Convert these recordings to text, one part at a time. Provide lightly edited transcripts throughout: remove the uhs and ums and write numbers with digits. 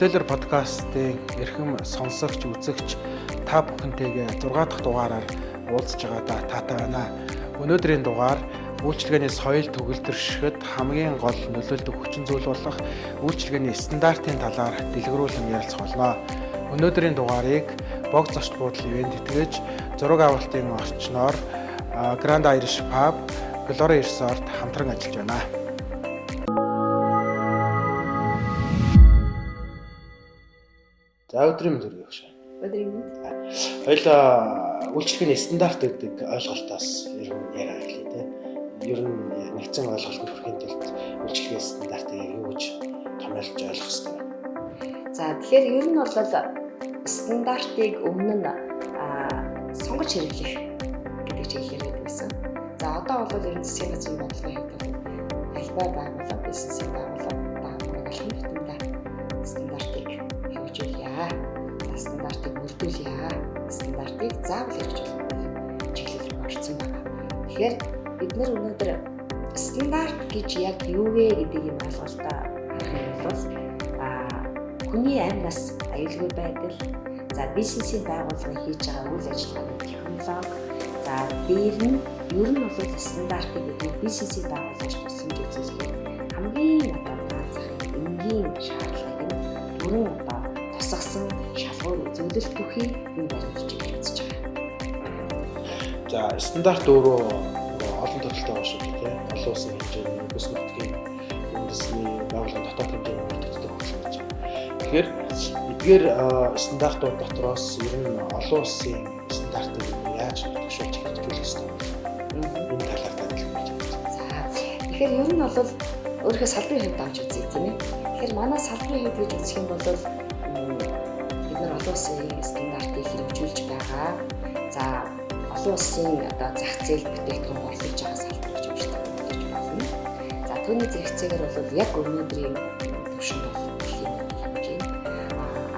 Retailer podcast-ийн эрхэм сонсогч, үзэгч та бүхэнтэйгээ 6 дахь дугаараар уулзж байгаадаа таатай байна. Өнөөдрийн дугаар үйлчилгээний соёл төгөлдршихэд хамгийн гол нөлөөлдөг хүчин зүйл болох үйлчилгээний стандартын талаар дэлгэрүүлэн ярилцах болно. Өнөөдрийн дугаарыг Богд зочд буудал ивээн тэтгэж, зураг авалтын орчноор Grand Irish Pub, Glory Resort хамтран ажиллаж байна. За, өдрийн мэнд хүргэе гэж. Өдрийн мэнд. Хоёлаа үйлчилгээний стандарт гэдэг ойлголтоос ер нь яриа эхлэе те. Ер нь нэгдсэн ойлголтод хүрэхин тулд үйлчилгээний стандартыг яг юу гэж томьёолж ойлгох ёстой вэ? За, тэгэхээр ер нь бол стандартыг өмнө нь сонгож хэрэглэх гэдэг чиглэлээр байдаг гэсэн. За, одоо бол ер нь засгийн газрын бодлогын хувьд бол альбай байгууллага, бизнесийн байгууллага алхам тутамдаа стандартыг хэрэгжүүлье. За, стандартыг мөрдүүлье. Стандартыг заавал хэрэгжүүлэх чиглэл рүү орсон байна. Тэгэхээр бид нар өнөөдөр стандарт гэж яг юу вэ гэдэг юм ойлголтоо харах юм бол хүний амь нас аюулгүй байдал, за, бизнесийн байгууллагын хийж байгаа үйл ажиллагааны технологи, за, дээр нь ер нь бол стандартыг бид бизнесийн байгууллагаас тусламж үзүүлэхээр хамгийн одоо наазах энгийн шаардлагыг нь бүрэн одоо тусгасан шалгуур үзүүлэлт бүхий юм баримтж гэж үзэж байгаа. За, стандарт өөрөө олон төрөлтэй байгаа шүү дээ, тийм. Олон улсын хэмжээний, бүс нутгийн, үндэсний, байгууллагын дотоод хэмжээний мөрдөгддөг хөгжил гэж. Тэгэхээр эдгээр стандартууд дотроос ер нь олон улсын стандартыг яаж нутагшуулж хэрэгжүүлэх ёстой вэ? Энэ талаар танилцуулж байна. За, тэгэхээр ер нь бол өөрийнхөө салбарын хувьд авч үзье, тийм ээ. Тэгэхээр манай салбарын хувьд гэж үзэх юм бол бид нар олон улсын стандартыг хэрэгжүүлж байгаа. За, олон улсын одоо зах зээл бүтээгдэхүүн борлуулж байгаа салбар гэж уншдаг болно. За, түүний зэрэгцээгээр бол яг өнөөдрийн түвшинд бол дэлхийн нийтийн хэмжээнд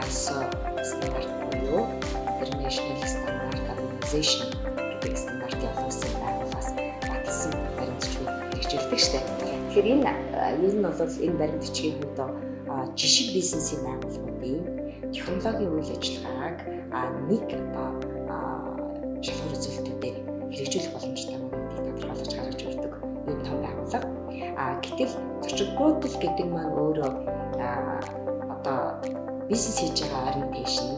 ISO стандарт буюу International Standard Organization гэдэг стандартын олон улсын байгууллагаас баталсан баримт бичгийг хэрэгжүүлдэг штэ. Тэгэхээр энэ ер нь бол энэ баримт бичгийн хувьд жишг бизнесийн байгууллагуудын технологийн үйл ажиллагааг нэг одоо шалгуур үзүүлэлтүүдээр хэрэгжүүлэх боломжтой гэдгийг тодорхойлож гаргаж өгдөг ийм том байгууллага. Гэтэл зочин буудал гэдэг маань өөрөө одоо бизнес хийж байгаа orientation,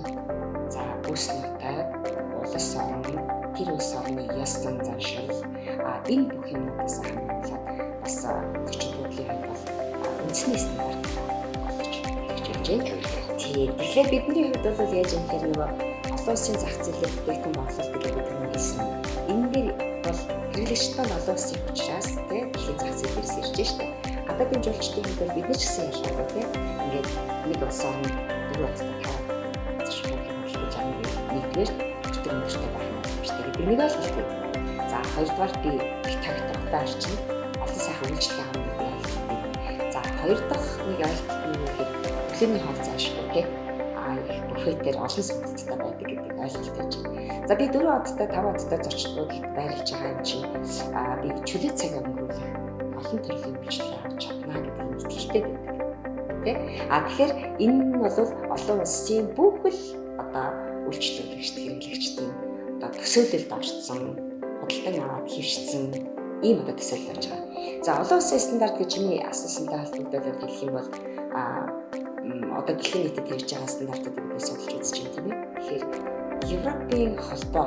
за, бүс нутаг, улс орон, тэр улс орны ёс зан заншил, энэ бүх юмнуудаас хамруулаад бас зочин буудлын хувьд бол үндэсний стандарт олж хэрэгжүүлж байна. Тийм. Тэгэхээр бидний хувьд бол яаж юм гэхээр нөгөө олон улсын зах зээлээр бүтээгдэхүүн борлуулалт гэдэг бид түрүү хэлсэн. Энэ дээр бол хэрэглэгчд маань олон улсын учраас тий дэлхийн зах зээл дээрээс ирж штэ. Гадаадын жуулчдын хувьд бол бид нар ч гэсэн ялгаагүй тий. Ингээд нэг улс орн дөрвөн улстай тав зочид буудлын худалдаж авах нэгдүгээр өчтөр өндөртэй байх юм байна штэ гэдэг нэг ойлголт бий. За, хоёрдугаар би их тогтвортой орчин, олон сайхан үйлчлэг авах гэдэг ойлголт бий. За, хоёр дахь нэг ойлголт нь юу гэхээр өглөөний хоол заашгүй тий их буфетээр олон сонголттой байдаг гэдэг ойлголт байж байна. За, би 4 одтой, 5 одтой зочид буудалд байрлаж байгаа юм чинь би чөлөө цаг өнгөрүүлэх олон төрлийн үйлчилгээ авч чадна гэдэг нь итгэлтэй байдаг. Тэ? Тэгэхээр энэ нь бол олон улсын бүх л одоо үйлчлүүлэгчд, хэрэглэгчдийн одоо төсөөлөлд орсон, худалдан аваад хэвшсэн ийм одоо төсөөлөл байж байгаа. За, олон улсын стандарт гэж чиний асуусантай холбогдуулаад хэлэх юм бол одоо дэлхийн нийтэд хэрэгжиж байгаа стандартуудыг бид судалж үзэж байна, тийм ээ. Тэгэхээр Европын холбоо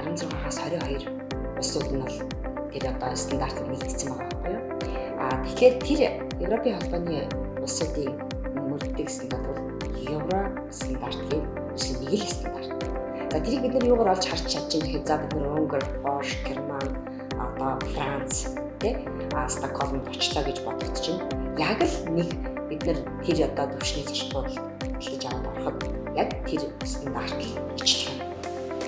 16-аас 22 улсууд нь бол тэр одоо стандартыг нэгдсэн байгаа байхгүй юу? Тэгэхээр тэр Европын холбооны улсуудын мөрддөг стандарт бол Евро стандарт гэх нэг л стандарт. За, тэрийг бид нар юугаар олж харж чадж байгаа гэхээр за, бид нар Унгар, Польш, Герман, одоо Франц тий Стокгольмд очлоо гэж бодоход чинь яг л нэг бид нар тэр одоо төвшний зочид буудалд худалдаж аваад ороход яг тэр стандарт л ижилхэн.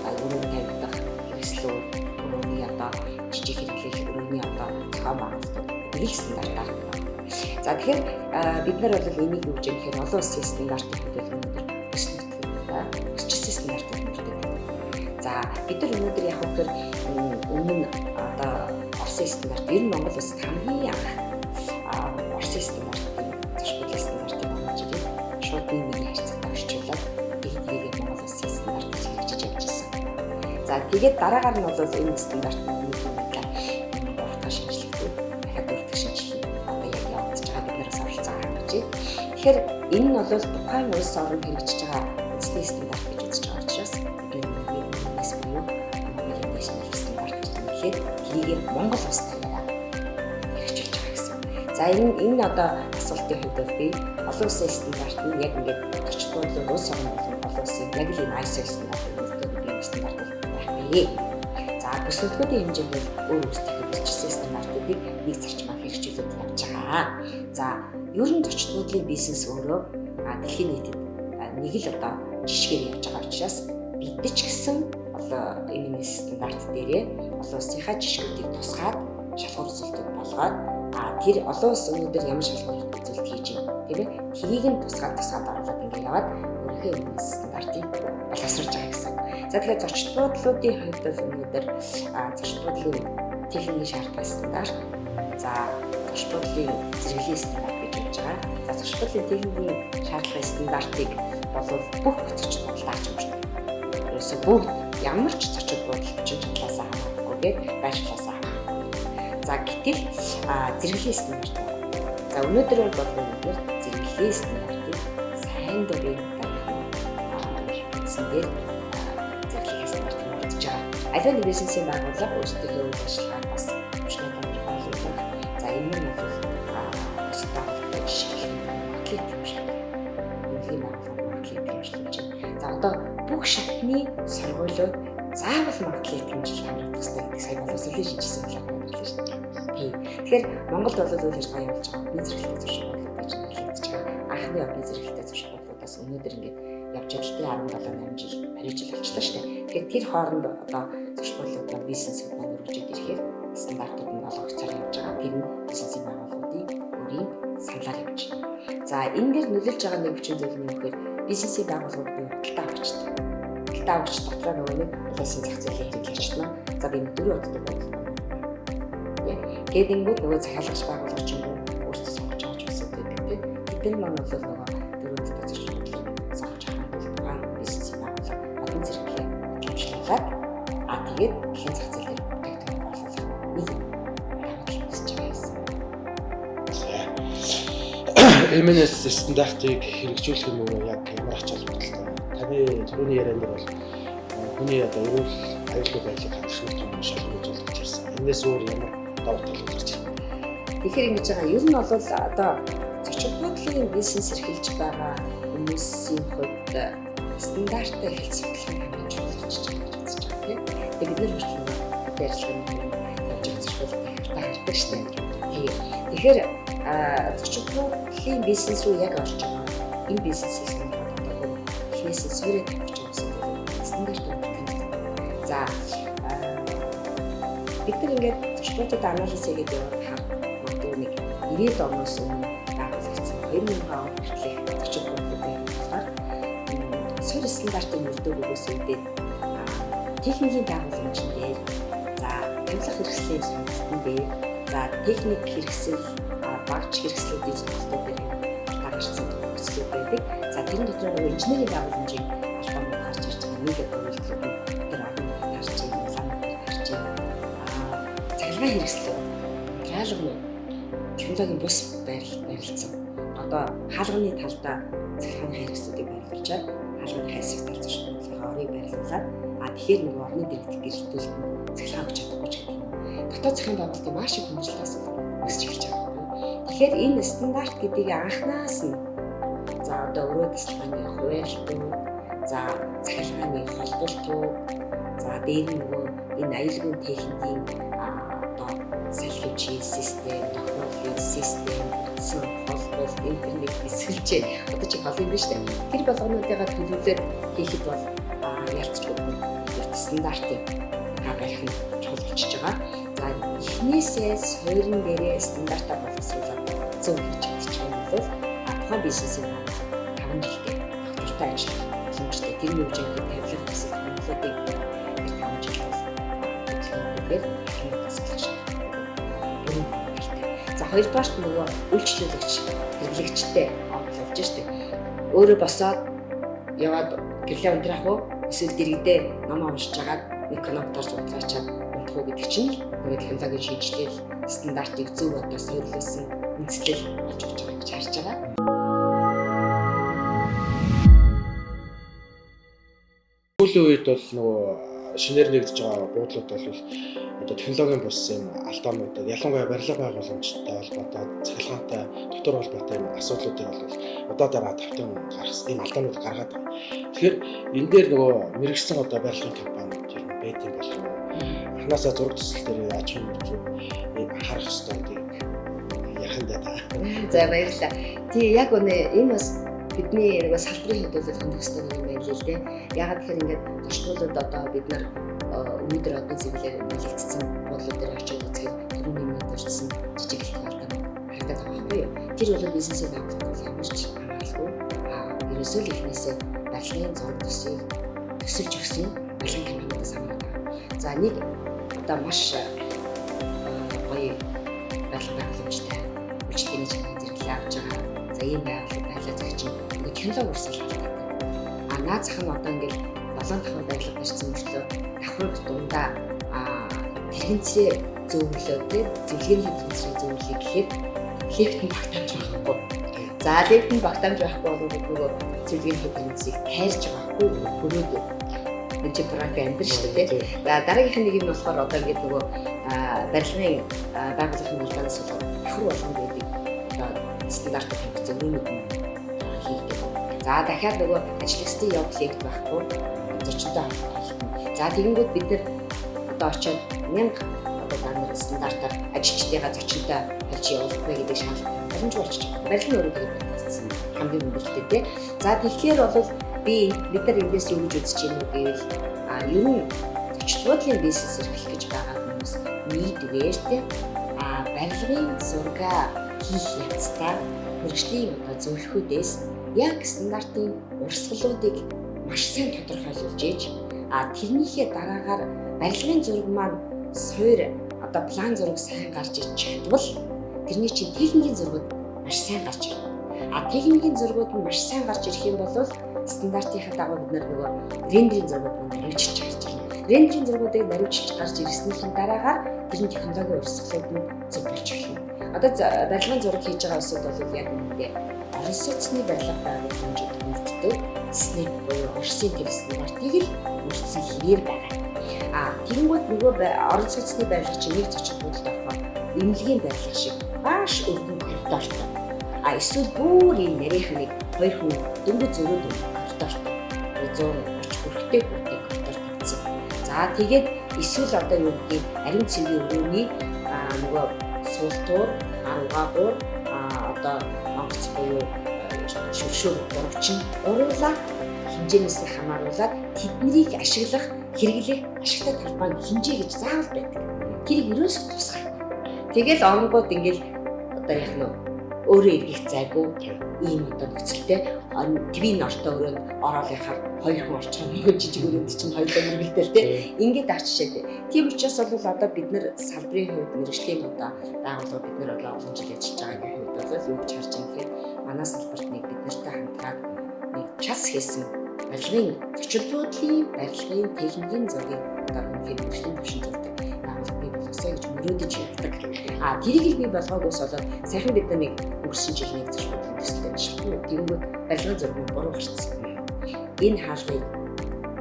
Өрөөний тавигдах хэрэгслүүд, өрөөний одоо жижиг хэрэглэх, өрөөний одоо зохион байгуулалтууд нэг стандартаар байна. За, тэгэхээр бид нар бол энийг юу гэж юм гэхээр олон улсын стандартын хувьд бол өнөөдөр бүс нутгийн өсчихсөн стандартыг мөрдөг. За, бид нар өнөөдөр яг үгээр өмнө нь одоо Оросын стандарт, ер нь Монгол улсад хамгийн анх Оросын стандартын зочид буудлын стандартыг оруулж ирээд Тэгээд дараагаар нь бол энэ стандарт нэг юм байдлаар 3 дахь шинжлэлтэй дахиад 4 дахь шинжлэл одоо яг явагдаж байгаа, бид нараас оролцоо хангаж байна. Тэгэхээр энэ нь бол тухайн улс орон хэрэгжиж байгаа үндэсний стандарт гэж үзэж байгаа учраас бид нэг буюу Mongolian National Standard гэж нэрлээд тэрийг Монгол улс даяараа хэрэгжүүлж байгаа гэсэн. За, энэ одоо асуултын хувьд бол би олон улсын стандарт нь яг ингээд зочид буудлын улс орон болон олон улсын яг л энэ ISO стандарт гэдэг стандарт бол байхгүй. За, бүс нутгуудын хэмжээнд бол өөр өөрсдийнхөө бичсэн стандартуудыг нэг зарчмаар хэрэгжүүлээд явж байгаа. За, ер нь зочид буудлын бизнес өөрөө дэлхийн нийтэд нэг л одоо жишгээр явж байгаа учраас бид ч гэсэн одоо MNS стандарт дээрээ олон улсынхаа жишгүүдийг тусгаад шалгуур үзүүлэлтүүд болгоод, тэр олон улс өнөөдөр ямар шалгуур үзүүлэлт хийж байна, тийм ээ, тэрийг нь тусгаад тусгаад оруулаад ингээд яваад өөрийнхөө MNS стандартыг боловсруулж байгаа гэсэн. За, тэгэхээр зочид буудлуудын хувьд бол өнөөдөр зочид буудлын техникийн шаардлага стандарт, за, зочид буудлын зэрэглэлийн стандарт гэж явж байгаа. За, зочид буудлын техникийн шаардлага стандартыг бол бүх зочид буудалд авч өмждөг. Ерөөсө бүгд ямар ч зочид буудал хүчин чадлаасаа хамаарахгүйгээр, байршлаасаа хамаарахгүй. За, гэтэл зэрэглэлийн стандарт байна. За, өнөөдөр бол бид нар зэрэглэлийн стандартыг сайн дурын үндсэн дээр зэрэглэлийн стандартыг мөрдөж байгаа. Аливаа нэг бизнесийн байгууллага өөрсдийнхөө үйл ажиллагааг бас хүчний тодорхойлуулах. За, энэ нь бол бусад байгууллагатай жишээлх магадлалын итгэмжлэл. Эмнэлгийн байгууллага магадлалын итгэмжлэл гэж байна. За, одоо бүх шатны сургуулиуд заавал магадлалын итгэмжлэл хамрагдах хэрэгтэй гэдэг сая боловсролын шинжилсэн талаар ярьлаа шүү дээ. Тийм. Тэгэхээр Монголд бол үйл ажиллагаа явуулж байгаа одны зэрэглэлтэй зочид буудлууд гэж нэрлэгдэж байгаа. Анхны одны зэрэглэлтэй зочид буудлуудаас өнөөдөр ингээд явж байгаа л 17 8 жил, 20 жил болчихлоо шүү дээ. Тэгэхээр тэр хооронд одоо зочид буудлуудаа бизнесүүд маань өргөжөөд ирэхээр стандартууд нь олгогцоор явж байгаа. Тэр нь бизнесийн байгууллагуудын өөрийн саналаар явж байна. За, энэ дээр нөлөөлж байгаа нэг хүчин зүйл нь юу гэхээр бизнесийн байгууллагууд буюу худалдаа авагчид. Худалдаа авагч дотроо нөгөө нэг улсын зах зээлийн хэрэглэгчд маань за, би дөрвөн одтой байдал байна. Тэгэнгүүт нөгөө захиалагч байгууллага ч юм уу өөрсдөө сонгож авч байсан гэдэг, тийм. Тэдний маань бол нөгөө дөрвөн одтой зочид буудлыг сонгож авах бол тухайн бизнесийн байгууллага одон зэрэглээ хөгжүүлээд тэгээд дэлхийн зах зээл дээр бүтээгдэхүүн борлуулах нэг юм давуу тал үүсэж байгаа гэсэн. MNS стандартыг хэрэгжүүлэх нь өөрөө яг ямар ач холбогдолтой вэ? Таны түрүүний яриан дээр бол хүний одоо эрүүл аюулгүй байдлыг хангах нэг том шалгуур үзүүлэлт гэж ярьсан. Энээс өөр ямар давуу тал гарч ирэх вэ? Тэгэхээр ингэж байгаа. Ер нь бол одоо зочид буудлын бизнес эрхэлж байгаа хүмүүсийн хувьд стандартаа эхэлж судлах нь хамгийн чухал болчихж байгаа гэж үзэж байгаа, тийм. Тэгээд бид нар хүртэл нөгөө ажиллагааны явж байгаа зочид буудлыг хартаа хардаг шүү дээ. Тийм. Тэгэхээр зочид буудлын бизнес рүү яг орж байгаа энэ бизнесээс нь одоо эхнээс нь суурийг тавих гэж байгаа стандарт өгөх. За, бид нар ингээд зочид буудлыг анализ хийгээд яваад магадгүй нэг 90-ад оноос өмнө байгуулагдсан 2000 он хүртэлх зочид буудлууд байх болохоор суурь стандартыг мөрдөөгөөс үүдээд техникийн байгууламжин дээр, за, тавилга хэрэгслийн сонголтын дээр, за, техник хэрэгсэл, багч хэрэгслүүдийн сонголтууд дээр алдаа гарсан нөхцлүүд байдаг. За, тэрэн дотор нөгөө инженерийн байгууламжийн албанууд гарч ирж байгаа нэг одоо үйлдэлүүд нь тэр орон гарч байна, лам гарч байна. Цахилгаан хэрэгслүүд, материалын технологийн бус байрлалцсан. Одоо хаалганы талдаа цахилгааны хэрэгслүүдийг байрлуулчаад хаалганы хайсыг тал зочид буудлынхаа орыг байрлуулад, тэгэхээр нөгөө орны дэргэдэх гэрэлтүүлэлт нь цахилгаан өгч чадахгүй ч гэдэг юм. Дотоод захын байгуулалтын маш их хүндрэлтэй асуудал үүсч эхэлж байгаа байхгүй. Тэгэхээр энэ стандарт гэдгийг анханаас нь, за, одоо өрөө тасалгааны хуваарлтууд, за, цахилгааны холболтууд, за, дээр нь нөгөө энэ аюулгүй техникийн одоо салхивчийн систем, технологийн систем, утсан холболт энэ төр нэг эсгэлжээ. Одоо чи холын биш үү? Тэр болгонуудыгаа төлөвлөд хийхэд бол ялцчгүй стандартыг барих нь чухал болчихж байгаа. За, эхнээсээ суурин дээрээ стандартаа боловсруулаад зөв хийж чадчих юм бол тухайн бизнесийн 5 жилдээ тогтвортой ажиллах боломжтой. Тэрний үеийн тавилга хэрэгсэл технологиудыг тэр 5 жил бол хөдөлгөөнгээр технологиос олох шаардлагатай. За, хоёрдугаарт нөгөө үйлчлүүлэгч хэрэглэгчтэй болж штэ. Өөрөө босоод яваад гэрлээ унтраах уу? Эсвэл дэргэдээ номоо уншиж агаад Нэг кнопоор зудлаачаад унтах уу гэдэг чинь нөгөө технологийн шинжилэл, стандартыг зөв одоо суурилсан үндэслэл болж өгч байгаа гэж харж байгаа. Сүүлийн үед бол нөгөө шинээр нэгдэж байгаа буудлууд бол одоо технологийн бус юм алдаануудад, ялангуяа барилга байгууламжтай холбоотой, цахилгаантай, дотор холбоотой юм асуудлуудыг бол удаа дараа тавтан гаргасан ийм алдаанууд гаргаад байгаа. Тэгэхээр энэ дээр нөгөө мэргэжсэн одоо барилгын компаниуд ер нь байд юм болов уу? Анхнаасаа зураг төсөл дээр аж ахуйн зөв анхаарах ёстой гэдгийг ярих нь да. За, баярлалаа. Тий, яг үнэ, энэ бас бидний нөгөө салбарын хувьд бол хөндлөх ёстой юм байна л дээ. Яагаад тэгэхээр ингээд зочдлууд одоо бид нар өнөөдөр одоо зэрэглээр нэлэгдсэн буудлууд дээр очиод үзэхээр түрүүний миний дурдсан жижиг гэлтэг алдаанууд харагдаад байгаа байхгүй юу? Тэр бол бизнесээ байгуулахад бол ямар ч хамааралгүй. Ерөөсөө л эхнээсээ барилгын зураг төсвийг төсөлж өгсөн барилгын компаниудаас хамаарат байгаа. За, нэг одоо маш гоё барилга байгууламжтай үйлчилгээний чанарын зэрэглээ авч байгаа. За, ийм байгууллага байлаа зохичин нөгөө технологи урсгал алдаатай. А наад зах нь одоо ингээд 7 давхар барилга барьсан мөртлөө давхрууд дундаа тэрэгцрээ зөөвлөө, тийм, зөвлөгөөний тэрэгцрээ зөөвлөе гэхэд лифт нь багтаамж байхгүй. За, лифт нь багтаамж байхгүй бол нөгөө зөвлөгөөний тэрэгцрийг тайрч байгаа байхгүй, хөрөөд энэ чинь практик амьдрал шүү дээ. За, дараагийнх нь нэг юм болохоор одоо ингээд нөгөө барилгын байгууллагын алдаанаас болоод давхар болгон байдаг одоо стандартыг тавьсан өрөөнүүд нь хийгдэг. За, дахиад нөгөө ажиллагчдын явдал лифт байхгүй, зочинтой холбоотой. За, тэгэнгүүт бид нар одоо очиод 1000 одоо та нар стандартаар ажилчдыгаа зочинтой холж явуулна гэдэг шаардлага боломжгүй болчих байгаа. Барилга нь өөрөө тэгээд баригдсан хамгийн хүндэлтэй, тий. За, тэгэхээр бол бид нар эндээс юу гэж үзэж байна вэ гэвэл ер нь зочлбуудлын бизнес эрхлэх гэж байгаа хүмүүс нэгдүгээр, тий, барилгын зураг хийх явцдаа мэргэжлийн одоо зөвлөхүүдээс яг стандартын урсгалуудыг маш сайн тодорхойлуулж ээж, тэрнийхээ дараагаар барилгын зураг маань суур одоо план зураг сайн гарч ич чадвал тэрний чинь техникийн зургууд маш сайн гарч ирнэ. Техникийн зургууд нь маш сайн гарч ирэх юм бол стандартынхаа дагуу бид нөгөө рендерийн зургууд нь наривчилж гарч ирнэ. Рендерийн зургуудыг наривчилж гарч ирснийхэн дараагаар тэр нь технологийн урсгалууд нь зөв болж эхэлнэ. Одоо барилгын зураг хийж байгаа улсууд бол яг үүндээ орон сууцны барилга байгууламжид бүрддэг SNEP буюу Оросын тэр стандартыг л үргэлжлэн хэвээр байгаа. Тэгэнгүүт нөгөө орон сууцны барилга чинь нэг зочин буудалд орохоор эмнэлгийн барилга шиг маш өргөн коридортой. Эсвэл бүр ийм нарийнхан нэг хоёр хүн дөнгөж зөрөөд коридортой. 130 хүрэхтэй хүртэй коридор тавьсан. За, тэгээд эсвэл одоо юу гэдгийг ариун цэврийн өрөөний нөгөө суултуур, угаагуур, одоо онгоц буюу шүршүүр гурвчин гурвлаа хэмжээнээс нь хамааруулаад тэднийг ашиглах, хэрэглэх ашигтай талбай нь хэмжээ гэж заавал байдаг. Тэрийг ерөөсөө тусгаагүй. Тэгэл оронгууд ингээл одоо яг нь өөрөө эргэх зайгүй ийм одоо нөхцөлтэй твийн ортой өрөөнд ороод яхаар хоёр хүн орчих, нөгөө жижиг өрөөнд чинь хоёулаа мөргөлдөл, тий. Ингээд арчшээ. Тийм учраас бол одоо бид нар салбарын хувьд, мэргэжлийн одоо байгууллага, бид нар одоо олон жил ажиллаж байгаагийн хувьд бол юу гэж харж байгаа гэхээр манай салбарт нэг бид нартай хамтраад нэг час хийсэн барилгын зочлбуудлын барилгын техникийн зургийг одоо үнэхээр мэргэжлийн түвшинд зурдаг байгууллага бий болгосоо гэж мөрөөдөж явдаг. Тэрийг л бий болгоогоос болоод сайхан бид нар нэг өнгөрсөн жил нэг зочлбуудлын төсөлтэй ажилласан. Тэгэнгүүт барилгын зураг нь буруу гарцсан. Энэ хаалгыг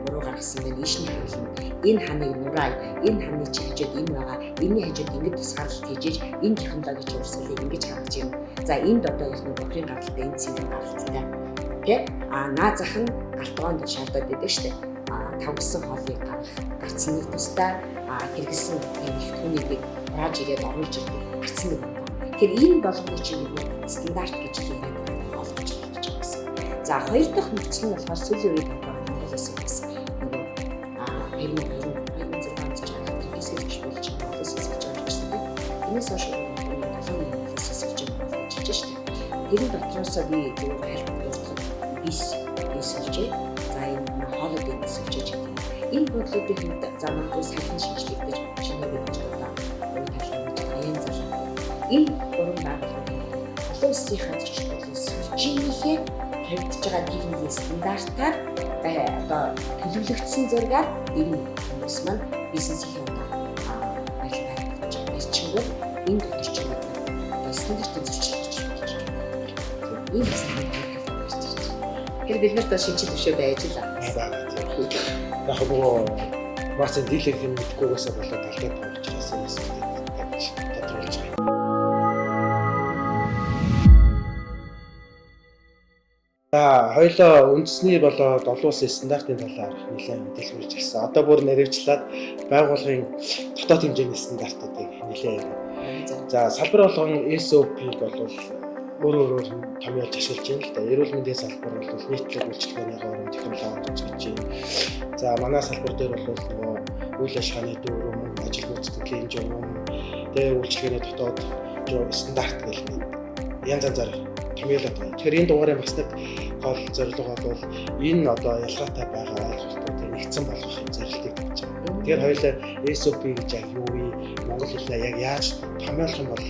буруу гаргасан байна. Ийш нь хаална. Энэ ханыг нураая. Энэ ханы чи хажууд энэ байгаа. Энэний хажууд ингэж тусгаарлалт хийж, энэ технологийн урсгалыг ингэж гаргаж ирнэ. За, энд одоо яг нэг бохрын гаралтай, энэ цэврийн гаралтай. Тэ? Наа зах нь галтгоонд шаардаад байдаг шүү дээ. Тавгсан хоолыг гаргах гарцсан нэг тусдаа, хэрэгэлсэн их түүнийг хурааж ирээд оруулж ирдэг гарцсан нэг байна. Тэгэхээр энэ болгоны чинь бид стандарт гэж яриад олгож гэж байгаа гэсэн. За, хоёр дахь нөхцөл нь болохоор сүүлийн үед одоо Монгол улсын бас нөгөө 2020 2006 онд ч тэрхээсээ болж болж байгаа улс гэж байгаа гэсэн тийм. Энэс хойш 7 улс гэж байгаа гэж хэлж шүү дээ. Тэрэн дотроосоо би зөвхөн хальт дурдахад бис бисэлжээ. За, энэ хоолойд бисэлжээ гэдэг. Энэ бодлуудын хувьд за магадгүй саяхан шинжлэгдэж шинэ бид одоо уй талын аян залуу. Энэ гурван байгууллагын олон улсынхаа зочлолын сүлжээнийхээ тавигдж байгаа нийгмийн стандартаар одоо төлөвлөгдсөн зоригаар энэ хүмүүс маань бизнесийн одоо ажил барьж барьчингууд энэ дотор ч юм одоо стандартын зөрчил гэж болж байна. Энэ стандарт гарч ирж байна. Тэгэхээр бид нарт шинжил төвшөө байж л байгаа. Яг нөгөө Марсын дийлэнх юм мэдгүйгээсээ болоод алдаад байгаа учраас энэ асуудлыг тавьж тодруулж байгаа. За хоёлоо үндэсний болоод олон улсын стандартын талаар нэлээд мэдээлэл хүргэж ирсэн. Одоо бүр наривчлаад байгууллагын дотоод хэмжээний стандартуудыг нэлээд ярина. За салбар болгон SOP-г бол өөр өөрөөр томьёолж ашиглаж байна л да. Эрүүл мэндийн салбар бол нийтлэг үйлчилгээний гоором технологи гэж байна. За манай салбар дээр бол нөгөө үйл ажиллагааны дүрэм, ажил гүйцэтгэлийн журам, тэгээ үйлчилгээний дотоод стандарт гэх нэг янз янзаар томьёолоод байна. Тэгэхээр энэ дугаарын бас нэг гол зорилго бол энэ одоо ялгаатай байгаа ойлголтуудыг нэгдсэн болгох юм зорилтыг тавьж байгаа. Тэгэхээр хоёулаа SOP гэж яг юу вэ? Монгол хэлээр яг яаж томьёолох юм бол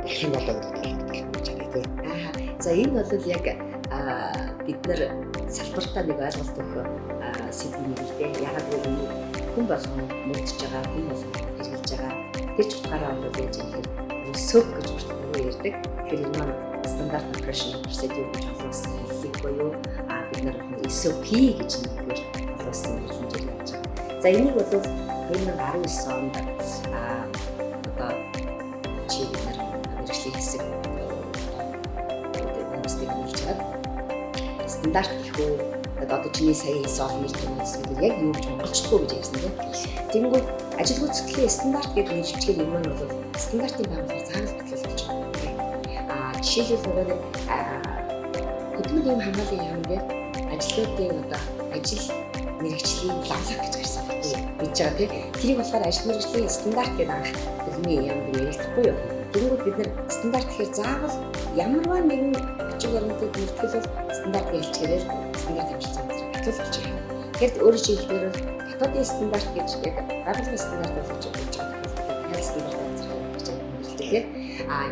болох юм болоо гэдэг талаар дэлгэрүүлж яриа тий. За энэ бол яг бид нар салбартаа нэг ойлголт өгөх сэдв нэг л дээ. Ягаад гэвэл энэ хүн болгон мөрдөж байгаа, хүн болгон хэрэглэж байгаа. Тэр ч утгаараа бол яаж юм гэхээр SOP гэж бүртгэл ярьдаг. Тэгэхээр энэ маань стандарт operation procedure гэж олон улсын хэллэг буюу бид нар SOP гэж нэгдүгээр олон улсын хэрэглэмжээр ярьж байгаа. За энийг бол 2019 онд одоо чи бид нар мэргэжлийн хэсэг хүмүүстэй нийлж чад стандарт гэх үү одоо чиний сая хэлсэн олон нэр томьёолсон яг юу гэж монголчдгүй гэж ярьсан тийм. Тэгэнгүүт ажил гүйцэтгэлийн стандарт гэдэг нэрлэжгээр юм нь бол стандартын байгууллага заавал батлал болж байгаа. Жишээлбэл нөгөө нэг хөдөлмөр ийм хамгааллын яам дээр ажлуудын одоо ажил мэргэжлийн лавлаг гэж гарсан байхгүй юу? Мэдж байгаа тийм. Тэрийг болохоор ажил мэргэжлийн стандарт гэдэг анх хөдөлмөрийн яам дээр ярихдаггүй юу? Тэгэнгүүт бид нар стандарт гэхээр заавал ямарваа нэгэн бичиг баримтыг нэгтгэл бол стандарт гэж хэлчихээрээ стандарт хэмжилцэн батлал болж байгаа. Тэгэхээр өөрөөр хэлбэл дотоодын стандарт гэж яг байгууллагын стандарт болгож явж байгаа тохиолдолд стандарт гэж байна тийм.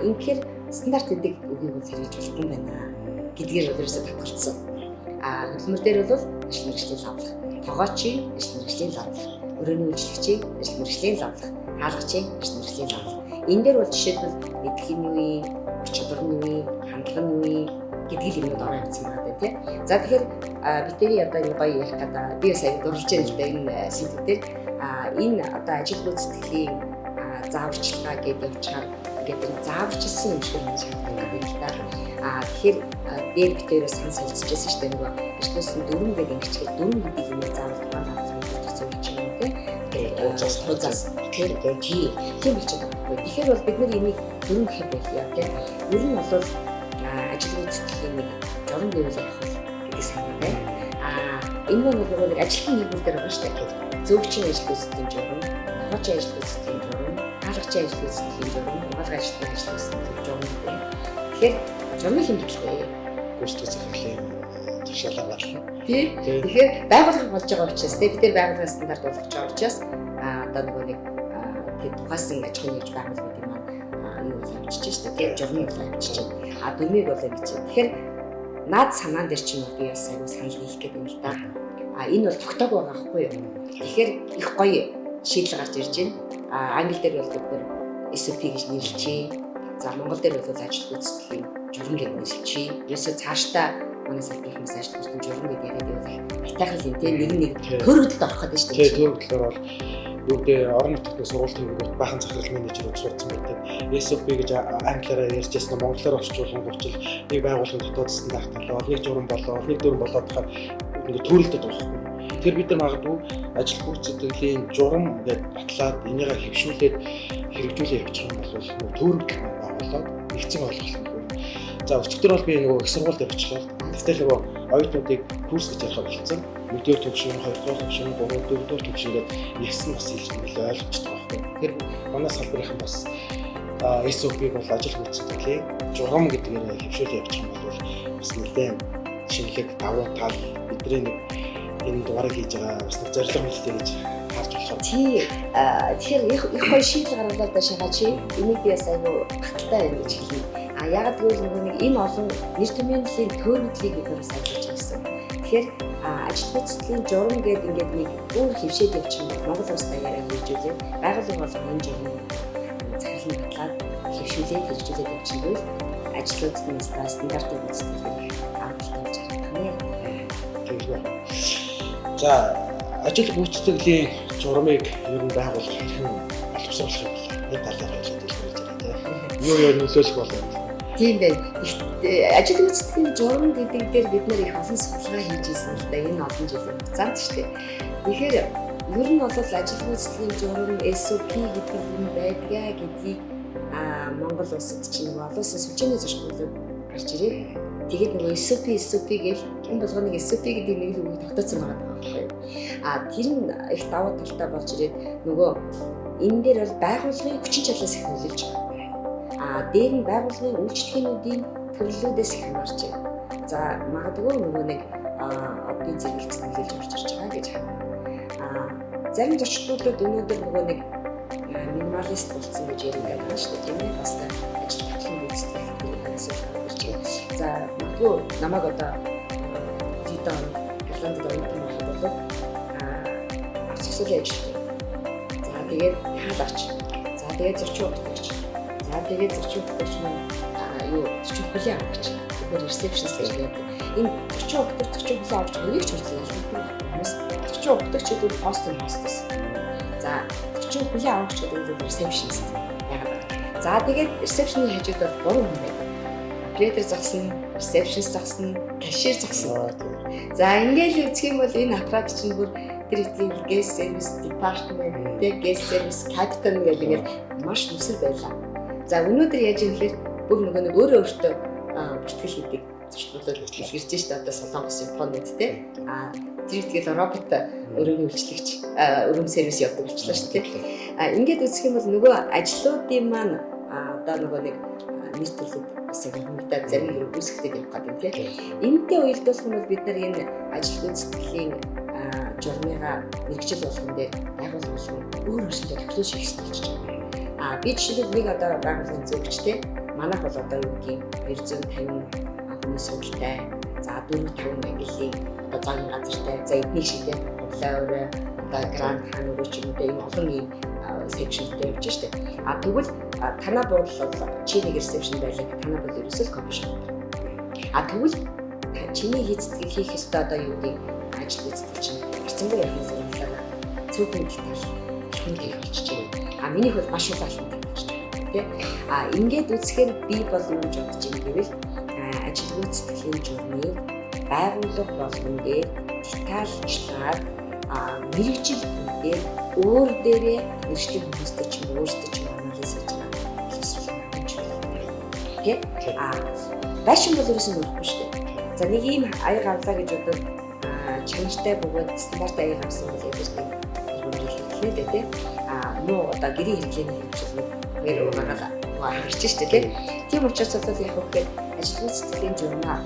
Ингэхээр стандарт гэдэг үгийг бол хэрэгжиж болохгүй юм байна гэдгээр бол ерөөсөө татгалцсан. Хөдөлмөр дээр бол ажил мэргэжлийн лавлах, тогоочийн ажил мэргэжлийн лавлах, өрөөний үйлчлэгчийн ажил мэргэжлийн лавлах, хаалгачийн ажил мэргэжлийн лавлах. Энэ дээр бол жишээлбэл мэдлэг нь юу юм, ур чадвар нь юу юм, хандлага нь юу юм гэдэг л юмнууд ороо явцсан байгаа тийм. За тэгэхээр бид тэрий одоо энэ гоё ярих гэдэг би бас аяг дурлж байна л да энэ сэдв дээр. Энэ одоо ажил гүйцэтгэлийн зааварчилгаа гэдэг явчихаар ингээд энэ зааварчилсан юм шиг юм шаардлагатай юм л да. Тэгэхээр дээр битээрээ сан солилцож байсан шүү дээ нөгөө ажлуусан дөрөв гэдэг ингэчгээр дөрөв гэдэг юм заавал тухайн байгууллагын зөв юм тийм. Тууцаас тийм тийм болчиход байгаа байхгүй. Тэгэхээр бол бид нар энийг дөрөв гэхээр байлаа тийм. Ер нь бол ажил гүйцэтгэлийн нэг журам гэвэл явах гэдэг санаа байна. Энэ нь нөгөө нэг ажилтны нийгмэл дээр байгаа шүү дээ. Зөөгчийн ажил гүйцэтгэлийн журам, тогоочийн ажил гүйцэтгэлийн журам, хаалгачийн ажил гүйцэтгэлийн журам, хамгаалгын ажилтны ажил гүйцэтгэлийн журам гэдэг. Тэгэхээр журмын хэмжээлтэй гүйцэтгэх захирлын тушаалаар батлана. Тий. Тэгэхээр байгууллага болж байгаа учраас бид нар байгууллагын стандарт болгож байгаа учраас одоо нөгөө нэг тэр тухайсан аж ахуйн нэгж байгууллага гэдэг маань юу бол авчиж шүү дээ. Журмыг бол авчиж байна. Дөрмийг бол ингэж. Тэгэхээр наад санаан дээр чинь би бас айгуу санал нийлэх гэдэг юм л да. Энэ бол тогтоог байгаа байхгүй юу? Тэгэхээр их гоё шийдэл гарч ирж байна. Англи дээр бол бид нэр SOP гэж нэрлэж байна. За Монгол дээр бол ажил гүйцэтгэлийн журам гэж нэрлэж байна. Ерөөсөө цаашдаа манай салбарын хүмүүс ажил гүйцэтгэлийн журам гэдэг яриад явбал хайтайхан л юм те нэг нэг төрөгдөлд орох гэдэг шүү дээ. Тийм төрөгдлөөр бол юу гэдэг орон нутгийн сургууль төвөгт баахан захирал менежерүүд суудсан байдаг. SOP гэж англиараа ярьж байсан нь монголоор орчуулгын гуйчил нэг байгууллагын дотоод стандарт болоод нэг журам болоод нэг дүрм болоод тахаар ингээд төрөлдөд байгаа байхгүй. Тэр бид нар магадгүй ажил гүйцэтгэлийн журам гэдээ батлаад энийгээ хэвшүүлээд хэрэгжүүлээ явуучих юм бол нөгөө төрөгдөл маань байгуулад нэгдсэн ойлголт нь. За өчигдөр бол би нөгөө их сургууль дээр очлоо. Гэтэл нөгөө оюутнуудыг курс гэж ярих болцсон. Нэгдүгээр төвшин, хоёрдугаар төвшин, гурав, дөрөвдүгээр төвшин гэдээ ярьсан бас хэлж нэлээ ойлгомжтой байхгүй. Тэгэхээр манай салбарынхан бас SOP-г бол ажил гүйцэтгэлийн журам гэдгээр хэвшүүлээ явуучих юм бол бас нэлээд шинэлэг давуу тал бидний нэг энэ дугаарыг хийж байгаа бас нэг зорилго мэлтэй гэж харж болохоор. Тий. Тэгэхээр их их гоё шийдэл гаргалаа да шагаа чи. Энийг би бас айгүй баталтай байна гэж хэлнэ. Яг гэвэл нөгөө нэг энэ олон нэр томьёоны төөрөгдлийг бид нар сайжруулж байгаа гэсэн. Тэгэхээр ажил гүйцэтгэлийн журам гэдэг ингээд нэг өөр хэвшээд явчих юм бол Монгол улс даяараа хэрэгжүүлээ. Байгууллага болгон энэ журмыг захирлан батлаад хэвшүүлээд хэрэгжүүлээд явчих юм бол ажлууд нь стандартыг гүйцэтгэх их амжилттай болж харагдах нэ. Тэгж байна. За, ажил гүйцэтгэлийн журмыг ер нь байгуулах хэрхэн боловсруулах юм бэ? Нэг талаар хэлээд хэлмээр байна тийм. Юу юу нөлөөлөх болов? Тийм байна. Ажил гүйцэтгэлийн журам гэдэг дээр бид нэр их олон судалгаа хийж ирсэн л да энэ олон жилийн хугацаанд шүү дээ. Тэгэхээр ер нь бол ажил гүйцэтгэлийн журам SOP гэдэг юм байдгаа гэдгийг Монгол улсад чинь нөгөө олон улсын сүлжээний зочдлууд гарч ирээд тэгээд нөгөө SOP гэж хүн болгоныг SOP гэдэг нэг л үгийг тогтооцсон байгаа байхгүй юу. Тэр нь их давуу талтай болж ирээд нөгөө энэ дээр бол байгууллагын хүчин чадлаас их нөлөөлж байгаа. Дээр нь байгууллагын үйлчлэгээнүүдийн төрлүүдээс их хамаарч байна. За, магадгүй нөгөө нэг одны зэрэглэлт нөлөөлж орж ирж байгаа гэж харна. Зарим зочдлууд өнөөдөр нөгөө нэг минималист болсон гэж яриад байгаа шүү дээ, тийм ээ. Бас ажил батлан гүйцэтгэх асуудал гарч ирж байна. За, магадгүй намайг одоо Дидон Ирландд оюутан байхад бол зогсоолын ажил. За, тэгээд хаалгач. За, тэгээд зочин өгөгч. За, тэгээд зочин өгөгч маань юу зочин хүлээн авагч. Бид нэр receptionist гэж ярьдаг. Энэ зочин өгөгч, зочин хүлээн авагч хоёрыг ч хүртэл ялгадаг хүмүүс. Зочин өгөгч гэдэг нь host and hostess. За, зочин хүлээн авагч гэдэг нь receptionist яагаад. За, тэгээд reception-ы хажууд бол 3 хүн байдаг. Оператор зогсно, receptionist зогсно, cashier зогсно. За, ингээл үзэх юм бол энэ аппарат чинь бүр тэр хэдийн guest service department, тэг guest service captain гэх ингээл маш нүсэр байлаа. За, өнөөдөр яаж юм гэхээр бүр нөгөө нэг өөрөө өөртөө бүртгэл хийдэг зочдлууд илгэрч штэ одоо Солонгос, Японд тий. Тэр тэгэл робот өрөөний үйлчлэгч, room service явдаг болчлаа шүү дээ. Ингээд үзэх юм бол нөгөө ажлуудын маань одоо нөгөө нэг нэр төрлөд бас яг хүмүүстээ зарим нэг үүсгэдэг явах гэдэг тийм. Энэтэй уялдуулах юм бол бид нар энэ ажил гүйцэтгэлийн журмыгаа мэргэжил болгон дээр байгууллага болгон өөр өөрсөндөө тохиолдол хийх хэрэгтэй болчихж байгаа. Би жишээлбэл нэг одоо байгууллагын зөвгчтэй манайх бол одоо юу гэдгийг 250 хүний судалтай, за 4 5 ангиллын одоо зан газартай, за эднийг шигтэй хуглаа өрөө одоо гранд хаан өрөө ч юм уу ийм олон ийм section тэй явж штэ. Тэгвэл танаа буудлал бол чи нэг reception байлаа, танаа бол ерөөсөө л coffee shop. Тэгвэл чиний хийцтгэл хийх ёстой одоо юу гэдгийг ажил гүйцэтгэл чинь харьцангуй яхны зориулаад цөөхөн деталь их хийх болчихж байна. Минийх бол маш олон болчихж байна. Тэ? Ингээд үзэхээр би бол юу гэж бодож байна гэвэл ажил гүйцэтгэлийн журмыг байгууллага болгон дээр детальчлаад мэргэжил дээр өөр дээрээ мэргэжлийн хүмүүстэй ч юм өөрсдөө ч юм анализ хийж байгаа боловсруулах юм байна. Тэ? Байшин бол ерөөсөн болохгүй шүү дээ. За, нэг ийм аяг авлаа гэж бодоод чанартай бөгөөд стандарт аяг авсан бол ядаж нэг хэрэглэнэ дээ тий. Муу одоо гэрийн хэрэглээний хэмжил хоёр угаагаад харж штэ тий. Тийм учраас бол яг үгээр ажил гүйцэтгэлийн журмаа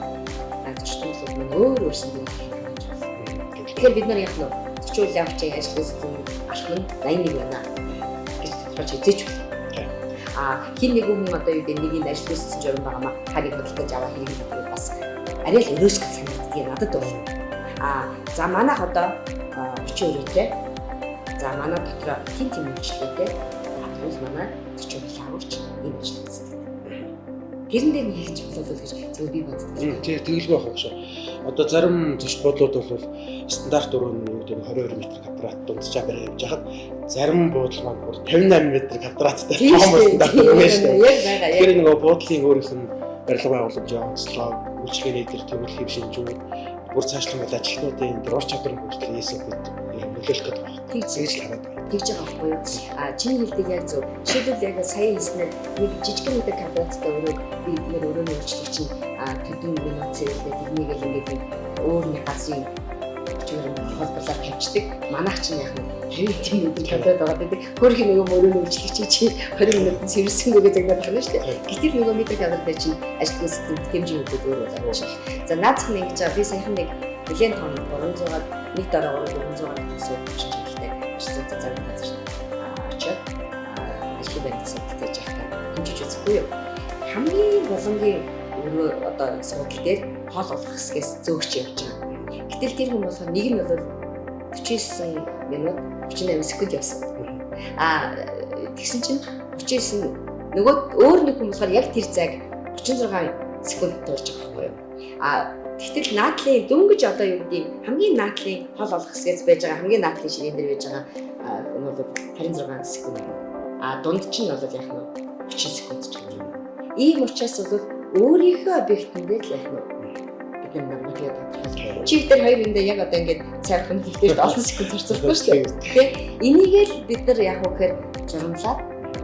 зочдлууд маань өөр өөрсөндөө хийж байна. Тэгэхээр бид нар яг нь зочид явуулчийн ажил гүйцэтгэлийн алхам нь 81 байна гэж тодорхойлж хэзээ ч болно. Хин нэг хүн одоо юу гэдэг нэг энэ ажил гүйцэтгэсэн журам байгаа маа харийг худалдаж аваа хэрэглэдэг бас арай л өрөөсгөл санагддаг надад бол. За, манайх одоо 30 өрөөтэй. За, манай дотроо тим тим үйлчлэлтэй. Тэгвэл манай зочин авагч ийм ажил гүйцэтгэдэг. Тэрэн дээр нь хийж болов гэж зөв би боддог. Тий, тэгэлгүй байх шүү. Одоо зарим зочид буудлууд бол стандарт өрөө нь юу гэдэг нь 22 м квадрат дунджаа барай явж хахад зарим буудал маань бүр 58 м квадраттай том стандарт өрөө шүү дээ. Яг байгаа. Тэгэхээр нөгөө буудлын өөрийнх нь барилга байгууламжийн онцлог, үйлчилгээний дээр тэгвэл хэв шинжүүд бүр цаашлан бол ажилтнуудын энэ ур чадварын хүртэл SOP-д нөлөөлөх гэдэг байна. Тэгж л хараад байна. Тэгж байгаа байхгүй юу? Чиний хэлдэг яг зөв. Жишээлбэл яг сая хэлснээр нэг жижигхэн метр квадраттай өрөөг би эдгээр өрөөний үйлчлэг чинь төдөн минут цэвэрлээ тэрнийг л ингээд нэг өөр нэг газрын өчигдөр холбоолоор тавьчихдаг. Манайх чинь яг нь 50 метр квадрат байгаа гэдэг. Хөөрхөн нөгөө өрөөний үйлчлэг чи 20 минутанд цэвэрлсэнгүүгээ загнаад байна шүү дээ. Гэтэл нөгөө метр квадрат дээр чинь ажил гүйцэтгэх бүтээмжийн хувьд өөр болоо чинь. За, наацх нь ингэж байгаа. Би саяхан нэг нэлээд том 300-аад нэг дараагаар 400-аад хүмүүс очиж хэлтэй. Маш зав зав газар очиод ажлын байранд судалтай хийж байхдаа хэмжиж үзэхгүй юу. Хамгийн булангийн өрөө одоо суудал дээр хоол олох хэсгээс зөөгч явж байгаа. Гэтэл тэр хүн болохоор нэг нь бол 39 минут 38 секунд явсан. А тэгсэн чинь 39 нөгөө өөр нэг хүн болохоор яг тэр зайг 36 секунд туулж байгаа байхгүй юу? А тэгтэл наадлын дөнгөж одоо юу гэдэг хамгийн наадлын хоол олох хэсгээс байж байгаа, хамгийн наадлын ширээн дээр байж байгаа нь бол 26 секунд. А дунд чинь бол яг нь 30 секунд ч гэдэг юм. Ийм учраас бол өөрийнхөө объектын дээр л яг нь бид нар норматив тодорхойлох. Чи дээр хоёр эндээ яг одоо ингээд цайвархан хийхдээ олон секунд зарцуулахгүй шүү дээ. Тэ? Энийг л бид нар яг үхээр журамлаад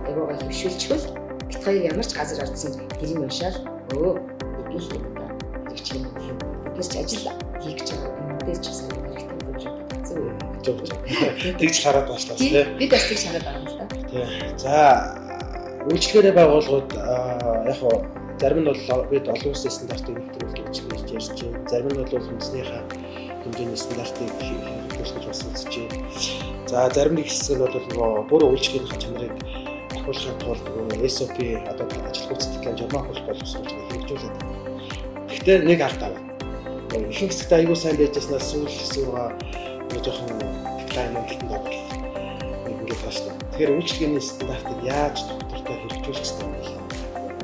айгуугаа хэвшүүлчихвэл бит хоёр ямар ч газар орсон тэрийг уншаал өө бидний л юм да хэрэгч юм юм. Бид ч ажил хийх гэж байгаа хүмүүс ч бас аюу хэрэгтэй болж байна. Зөв үү? Зөв зөв. Тэгж л хараад байна шүү дээ. Бид бас тэгж хараад байгаа юм л да. Тий. За, үйлчлэгээний байгууллагууд яг хуу зарим нь бол бид олон улсын стандартыг нэвтрүүлэх гэж ярьж байна. Зарим нь бол үндэснийхээ хэмжээний стандартыг хэрэгжүүлэх гэж бас үзэж байна. За, зарим нэг хэсэг нь бол нөгөө бүр үйлчлэгийн чанарыг ахиулахын тулд нөгөө SOP одоо ажил гүйцэтгэх гэж журмаа хөл боловсруулж хэрэгжүүлээд байна. Гэхдээ нэг алдаа байна. Ихэнх хэсэгт аягүй сайн байжснаас сүүл хэсэг рүү нэг жоохон decline уналтанд орол нэг ингээд байгаа шүү дээ. Тэгэхээр үйлчлэгээний стандартыг яаж тогтвортой хэрэгжүүлэх ёстой юм бэ?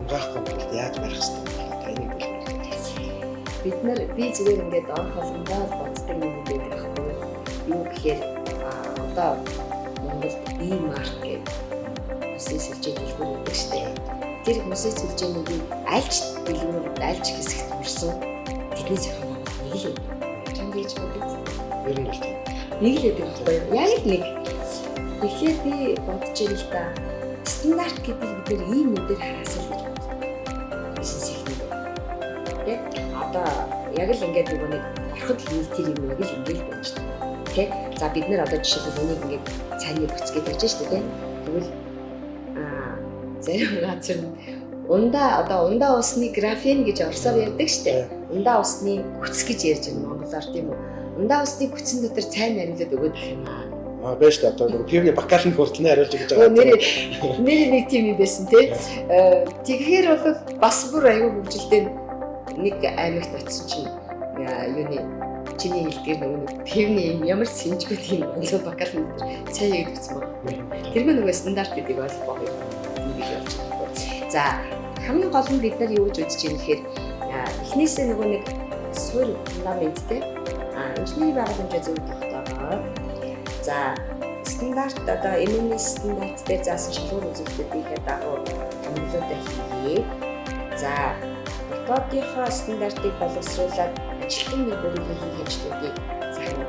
Унгаахгүй тулд яаж барих ёстой юм бэ? Та энийг хэлбэл. Бид нар би зүгээр ингээд орох болгондоо л боддог юм байдаг байхгүй юу? Юу гэхээр одоо Монголд E-Mart гэдэг хүнсний сүлжээ дэлгүүр байдаг шүү дээ. Тэр хүнсний сүлжээнийг альч дэлгүүр альч хэсэгт хүрсэн тэдний зохион байгуулалт нэг л байдаг. Чамд гэж бодож Ер нь бол тийм. нэг л байдаг байхгүй юу? Яг л нэг. Тэгэхээр би бодож ирэл л та. Стандарт гэдэг бид нэр ийм юм дээр хараасаа л гэж боддог. Бизнес ихнэр. Тэ? Одоо яг л ингээд нөгөө нэг ороход л тэр юм яг л ингээд байж та. Тэ? За, бид нэр одоо жишээлбэл энийг ингээд цайны бүцгээд байж шүү дээ, тэ? Тэгвэл зарим газар нь ундаа одоо ундаа усны графен гэж орсоор ярьдаг шүү дээ. Ундаа усны гүц гэж ярьж байна монголоор, тийм үү? Ундаа усны гүцэн дотор цай нариулаад өгөөд байх юм аа. Аа, байж та, одоо нөгөө пивны бокалын хүртэл хариулж өгч байгаа. Нэр нэр нэг тийм юм байсан тий. Тэгэхээр бол бас бүр аюу хөгжилтэй нэг аймагт очисон чинь юуны чиний хэлдгээр нөгөө нэг пивны юм ямар сэнжгүй тийм онцгой бокал дотор цай хийгээд өгсөн байна. Тэр мөн нөгөө стандарт гэдэг ойлгох юм бий болж байгаа. За, хамгийн гол нь бид нар юу гэж үзэж байгаа гэхээр эхнээсээ нөгөө нэг суурь фундаменттэй инженерийн байгууламжаа зөв тогтоогоо. За, стандарт одоо MNS стандарт дээр заасан шалгуур үзүүлэлтүүдийнхээ дагуу томилолтоо хийгээд, за, дотоодынхоо стандартыг боловсруулад ажилтны өөрийнхөө хийх ажлуудыг захин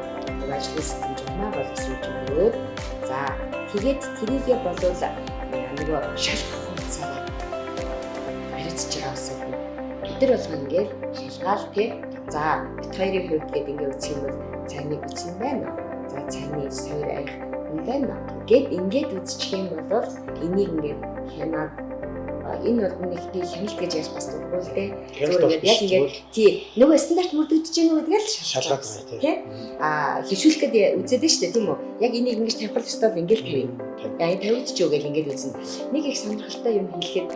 ажлын систем журмаа боловсруулж өгөөд, за, тэгээд тэрийгээ болвол нөгөө шалгах хугацаараа харьцаж байгаа улсууд нь өдөр болгон ингээд шалгаал, тий. За, бит хоёрын хувьд гээд ингээд үзэх юм бол цайны гүцэн байна. За, цайны сойр аях юм байна гэд ингээд үзчих юм бол энийг ингээд хянаад энэ бол нэг би хяналт гэж ярьж бас дурггүй л дээ. Хяналт бол Зүгээр ингээд яг ингээд тий, нөгөө стандарт мөрдөгдөж гэнэ үү гэдгээл шалгаад байна тий. Тий. Хэвшүүлэх гээд үзээд нь шүү дээ, тийм үү? Яг энийг ингэж тавих ёстой бол ингээд тавина. Яа, энэ тавигдчих юу гэл ингээд үзнэ. Нэг их сонирхолтой юм хэлэхэд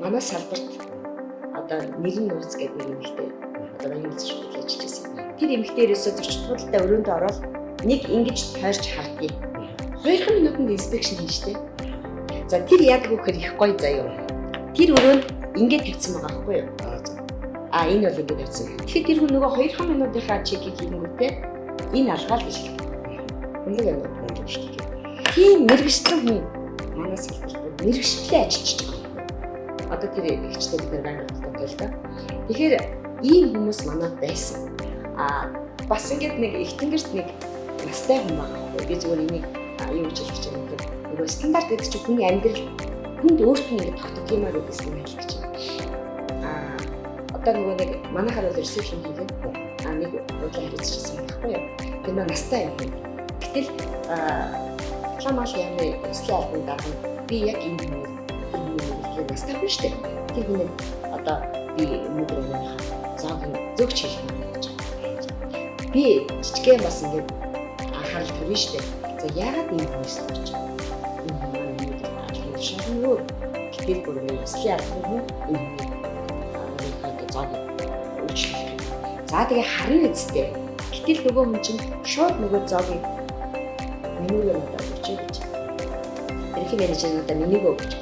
манай салбарт одоо нэрэн нууц гэдэг нэг эмэгтэй одоо баян үйлчлэл ажиллаж байсан. Тэр эмэгтэй ерөөсөө зочид буудалтай өрөөндөө ороод нэг ингэж тойрч хардгийг. 2 минутанд inspection хийн штэ. За, тэр яадаг вэ гэхээр их гоё заяа. Тэр өрөөнд ингээд тавьсан байгаа байхгүй юу? Аа, за. А, энэ бол ингээд тавьсан. Тэгэхээр тэр хүн нөгөө 2 минутынхаа check ийг хийнгүүтээ энэ алгаал гэж хэлдэг. Үнэг юм уу? Үнэн шүү дээ. Тийм мэргэжлэн хүн манай салбарт мэргэжлээ ажиллаж байгаа. Одоо тэр эгчтэй бид нар байнга холбоотой л да. Тэгэхээр ийм хүмүүс манад байсан. А бас ингээд нэг их тэнгэрт нэг настай хүн байгаа байхгүй. Би зүгээр энийг юу гэж хэлэх гэж байна гэхээр нөгөө стандарт гэдэг чинь хүний амьдрал хүнд өөрт нь ингээд тогтдог юм а гэдгээс нь хэлэх гэж байна. Одоо нөгөө нэг манайхаар бол reception хийгээд нэг уудлаа харилцчихсан байхгүй юу. Тэр маань настай юм. Гэтэл Ламал яаны ёслолын албаны дарга би яг энэ хүний тэр хүний нэг настай хүн шүү дээ. Тэр хүн одоо би өнөөдөр өнөөхөө зоог нь зөөгч хийх юм гэж байна. Би жижигхэн бас ингээд анхаарал тавина шүү дээ. За, яагаад энэ хүн ёслол орж байгаа? Энэ хүн маань өнөөдөр ажлын тушаал нь юу? Тэр бүр ингэ өслийн арга хүн энэ хүний нөгөө зоог үйлчлэх. За тэгээ харин үсттэй. Гэтэл нөгөө хүн чинь шууд нөгөө зоогийг менюгээр надад өгч гэж. Ерөнхий менежер надад менюгөө өгч.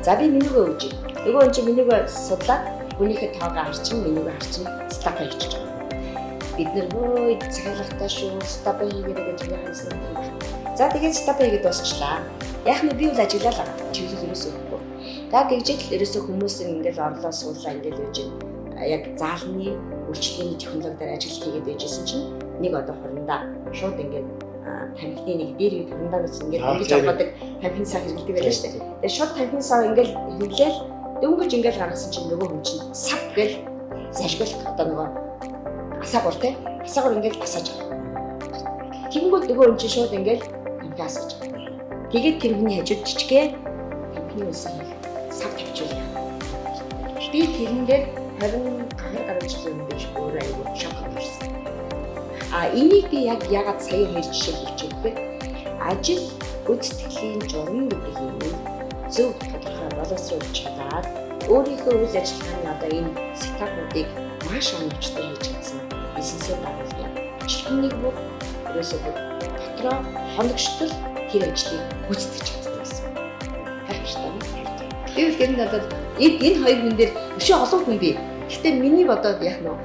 За би менюгөө өгч. Нөгөө хүн чинь менюгөө судлаад хүнийхээ тоогоо харчин, менюгөө харчин setup хийчих байгаа. Бид нэр хөөе захиалгатай шүү, setup хийгээрэй гэж яасан юм байна. За тэгээд setup хийгээд дуусчлаа. Яг нь би бол ажиглал байгаа. Чиглэл ерөөсөө өгөхгүй. За тэгжэл ерөөсөө хүмүүс ингээл орлоо суулаа ингээл байж яг заалны үйлчлэгээний технологиор ажил хийгээд байжсэн чинь нэг одоо хурандаа шууд ингээд тамхины нэг дээр үе хурандаа гэж ингээд ингэж авдаг тамхины сав хэрэглэдэг байлаа шүү дээ. Тэгээд шууд тамхины сав ингээд хэрэглээл дөнгөж ингээд гаргасан чинь нөгөө хүн чинь сав гэл зашгил одоо нөгөө асаагур те асаагур ингээд асааж байгаа. Тэгэнгүүт нөгөө хүн чинь шууд ингээд тамхи асааж байгаа. Тэгээд тэр хүний хажууд жижигхэн тамхины үсэн сав тавьчихвал. Би тэрэн дээр 20 гаруй жилийн өмнө биш өөрөө айгүй шок авсан. А энийг би яг ягаад сая хоёр жишээ хэлчих вэ? Ажил гүйцэтгэлийн журам гэдэг юм зөв тодорхой боловсруулж чадаад өөрийнхөө үйл ажиллагааны одоо энэ setup уудыг маш оновчтой хийж чадсан бизнесээ дагуулдаг. Ажилтныг бүр ерөөсөө бүр дотроо хоногштол тэр ажлыг гүйцэтгэж чаддаг гэсэн. Гайхамшигтай юм. Гэвь тэр нь бол энэ хоёр хүн дээр өшөө олон хүн бий. Гэхдээ миний бодоод яг нөө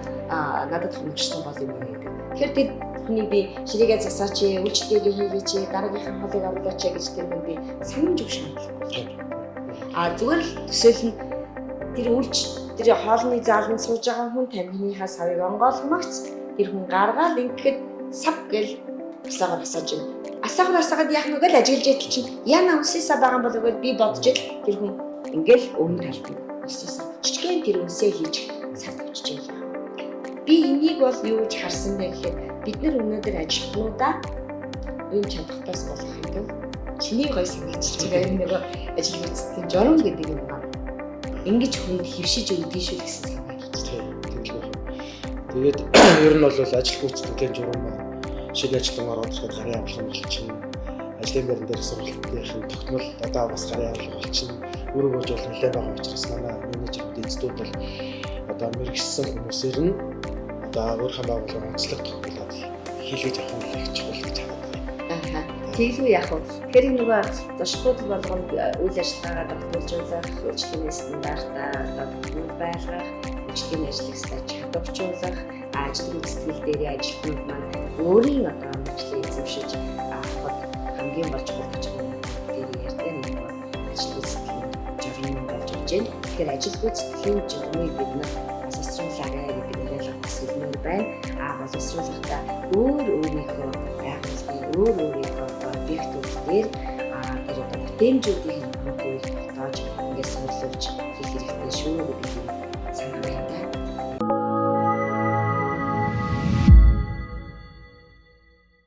надад хоногшсон гол юм гэдэг. Тэгэхээр тэр хүний би ширээгээ засаач, үйлчлэгээ хийгээч, дараагийнхаа хоолыг оруулаач гэж тэр хүн би санамж өгөх шаардлагагүй. А зүгээр л төсөөл нь тэр үйлч тэр хоолны зааланд сууж байгаа хүн тамхиныхаа савыг онгойлгомогц тэр хүн гаргаал ингэхэд сав гэл асаагаар асааж байна. Асаагаар асаагаад яах нь гэл ажиглаж ятал чинь яна үнсээсээ байгаа юм болов гэж би бодож ил тэр хүн ингээл өмнө талд нь үнсээсээ жижигхэн тэр үнсээ хийж сав тавьчих байлаа. Би энийг бол юу гэж харсан бэ гэхээр бид нар өнөөдөр ажилтнуудаа ийм чадвартаас болох юм тул чиний гой санаачилж байгаа энэ нөгөө ажил гүйцэтгэхийн журам гэдэг юм байна. Ингэж хүнд хөвшиж өгдөг шүү гэсэн санаа хэлж байна. Тэгээд ер нь бол ажил гүйцэтгэхийн журам маань шинэ ажилтан ороод ирэхэд гарын авлага болчихно. Ажлын байран дээр сургалтын тогтмол одоо бас гарын авлага болчихно. Өрөг өгж бол нэлээд байгаа учраас манай менежерүүд эздүүд бол одоо мэрэгсэн хүмүүсээр нь одоо өөрийнхөө байгууллагын онцлог тогтмолоод хийлгэж авах нь их чухал гэж хараад байна. Аа. Тэглүү яах вэ? Тэгэхээр энэ нөгөө зочдууд болгонд үйл ажиллагаагаа тогтворжуулах, үйлчлэгийн стандартаа одоо байлгах, үйлчлэгийн ажлыг чадварчуулах, ажил гүйцэтгэл дээрээ ажилтнууд маань өөрийн одоо мэргэжлээ эзэмшиж авахд хамгийн болж чухал гэж байгаа дээр ярьдаг нэг нөгөө ажил гүйцэтгэлийн журам болж ирж байна. Тэгэхээр ажил гүйцэтгэлийн журмыг бид нар боловсруулаарай гэдэг уриалга бас хэлмээр байна. А боловсруулахдаа өөр өөрийнхөө байгууллагын өөр өөрийнхөө объектууд дээр тэр одоо бүтээмжүүдийг